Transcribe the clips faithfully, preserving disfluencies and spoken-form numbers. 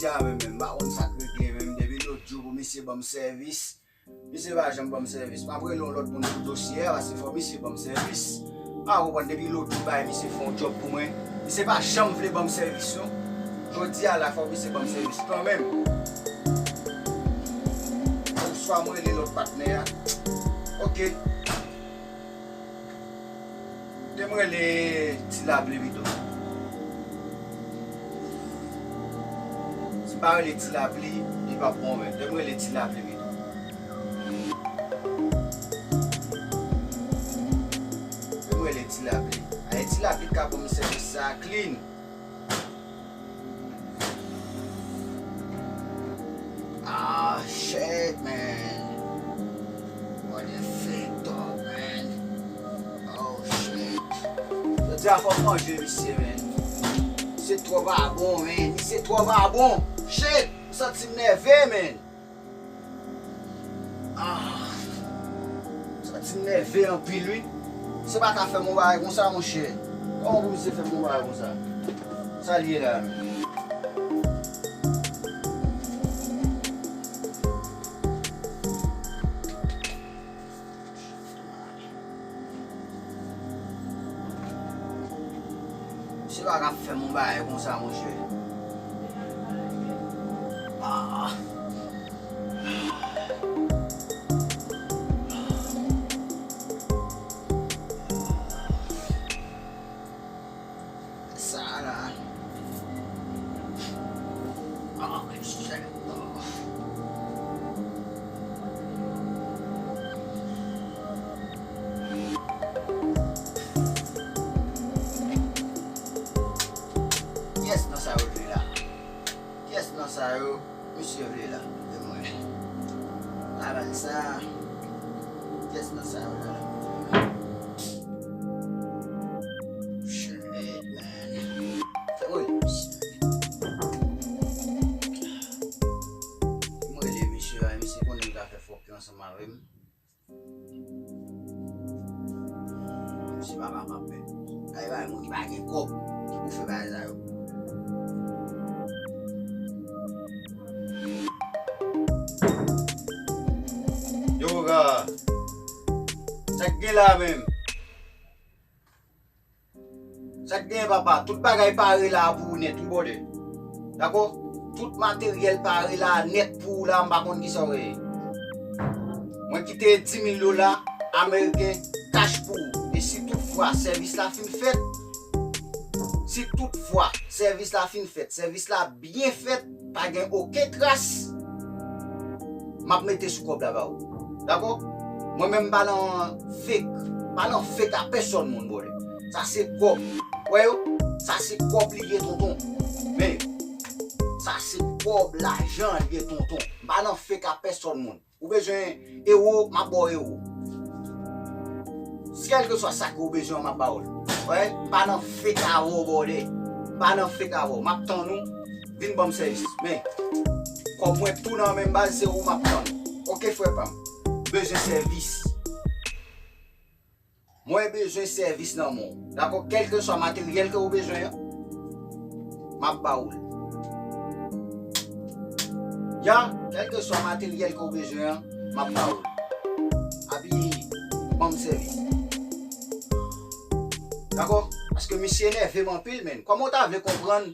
Jodi a menm, menm, m pa konn sa k regle menm. Depi lòt jou pou misye ban m sèvis, misye pa janm ban m sèvis. M ap rele yon lòt moun pou dosye a, paske fò misye ban m sèvis. M pa konprann, depi lòt jou bay misye fè yon djòb pou mwen, misye pa janm vle ban m sèvis non. Jodi a la, fò misye ban m sèvis kanmenm. Oswa m rele lòt patnè a. Ok. Te m rele Ti Lapli pito. Si m pa rele Ti Lapli, li p ap bon menm. Te m rele Ti Lapli pito. Te m rele Ti Lapli. Aye, Ti Lapli ka ban m sèvis sa clean. Ah, shit, man. What the fuck, dog, man? Oh, shit. Jodi a fò m manje misye, man. Misye twò pa bon, man. Misye twò pa bon. Shit, m santi m nève, man. Ah, santi m nève anpil, wi. Se pa ka fè m yon bagay konsa, monchè. Kòman pou misye fè m yon bagay konsa? Sa l ye la menm? Misye pa ka fè m yon bagay konsa, monchè. Ah. Sa la. Oh, shit. Oh. Kiyès nan sa yo vle la? Kiyès nan sa yo misye vle la? Ban mwen. Laval sa. Kiyès nan sa yo la? Shit, man. Fè mwen. Mwen rele misye a, misye konnen l ka fè fòkè ansanm avè m. Misye pa kapab, men. Ay, bay moun ki pa gen kòb ki pou fè bagay sa yo. Yo, bra. Sa k gen la menm? Sa k genyen, papa? Tout bagay pare la pou ou nèt, wi, brother. Dakò? Tout materyèl pare la nèt pou ou la, m pa konn kisa w ye. Mwen kite dis mil dola ameriken cash pou ou. E si toutfwa sèvis la fin fèt, si toutfwa sèvis la fin fèt, sèvis la byen fèt, pa gen okenn tras, m ap mete sou kòb la ba ou. Dakò? Mwen menm m pa nan fake, m pa nan fake a pèsòn moun, brother. Sa se kòb. Wè yo? Sa se kòb li ye, tonton. Men, sa se kòb, lajan li ye, tonton. M pa nan fake a pèsòn moun. Ou bezwen ewo, m ap ba w ewo. Kèlkeswa sa ke w bezwen an, m ap ba w l. Wè, m pa nan fake avè w, brother. M pa nan fake avè w. M ap tann ou, vin ban m sèvis. Men, kòb mwen tou nan men m, baz, se ou m ap tann. Oke, frè pa m. Bezwen sèvis. Mwen bezwen sèvis nan men w. Dakò? Kèlkeswa materyèl ke w bezwen an, m ap ba ou l. Ya, kèlkeswa materyèl ke w bezwen an, m ap ba ou l. Epi, ban m sèvis. Dakò? Paske misye nève m anpil, menn. Kòman w ta vle konprann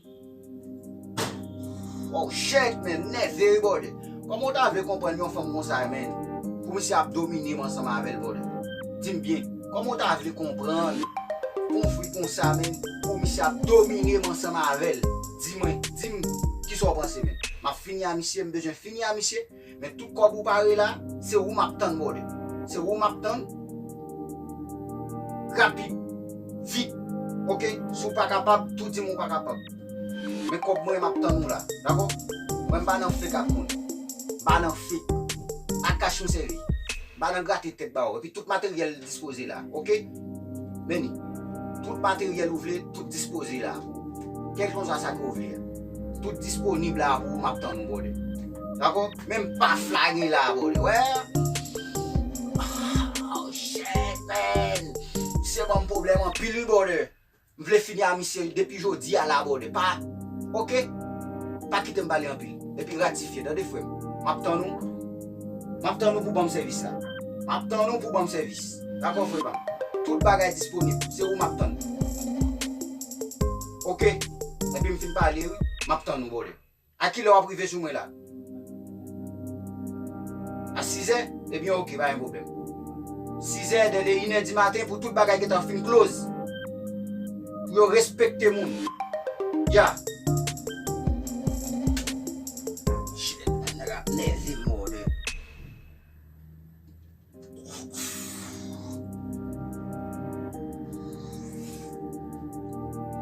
Wow, shit, man, nève wi, brother. Kòman w ta vle konprann yon fanm konsa, man? Pou misye ap domine m ansanm avè l, brother. Di m byen, kòman w ta vle konprann pou yon fi konsa, man, pou misye ap domine m ansanm avè l? Di mwen, di m, kisa w panse, man? M ap fini a misye, m bezwen fini a misye. Men tout kòb ou pare la, se ou m ap tann, brother. Se ou m ap tann. Rapid. Vit. Oke? Si w pa kapab, tou di m ou pa kapab. Men kòb mwen, m ap tann ou la. Dakò? Mwen, m pa nan fake ak moun. M pa nan fake. A kach m sèvi. M pa nan grate tèt ba ou. Epi tout materyèl dispoze la. Oke? Men li. Tout materyèl ou vle, tout dispoze la pou ou. Kèlkeswa sa ke w vle a. Tout disponib la pou ou, m ap tann ou, brother. Dakò? Menm paf la gen la, brother. Wè? Oh, shit, man. Misye ban m pwoblèm anpil, wi, brother. M vle fini a misye depi jodi a la, brother. Pa, oke? Pa kite m pale anpil. Epi ratifye, tande frè m. M ap tann ou. M ap tann ou pou ban m sèvis la. M ap tann ou pou ban m sèvis. Dakò, frè pa m? Tout bagay disponib. Se ou m ap tann. Oke? Epi m fin pale, wi. M ap tann ou, brother. A kilè w ap rive sou mwen la? A sizè? Ebyen, oke, pa gen pwoblèm. Sizè, de, de inè di maten pou tout bagay gentan fin close. Pou yo respekte moun. Ya. Shit, man, nèg ap nève m, brother.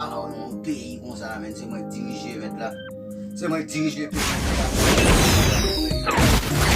Ala w nan yon peyi konsa, menm se mwen k dirije event la. Se mwen k dirije peyi la.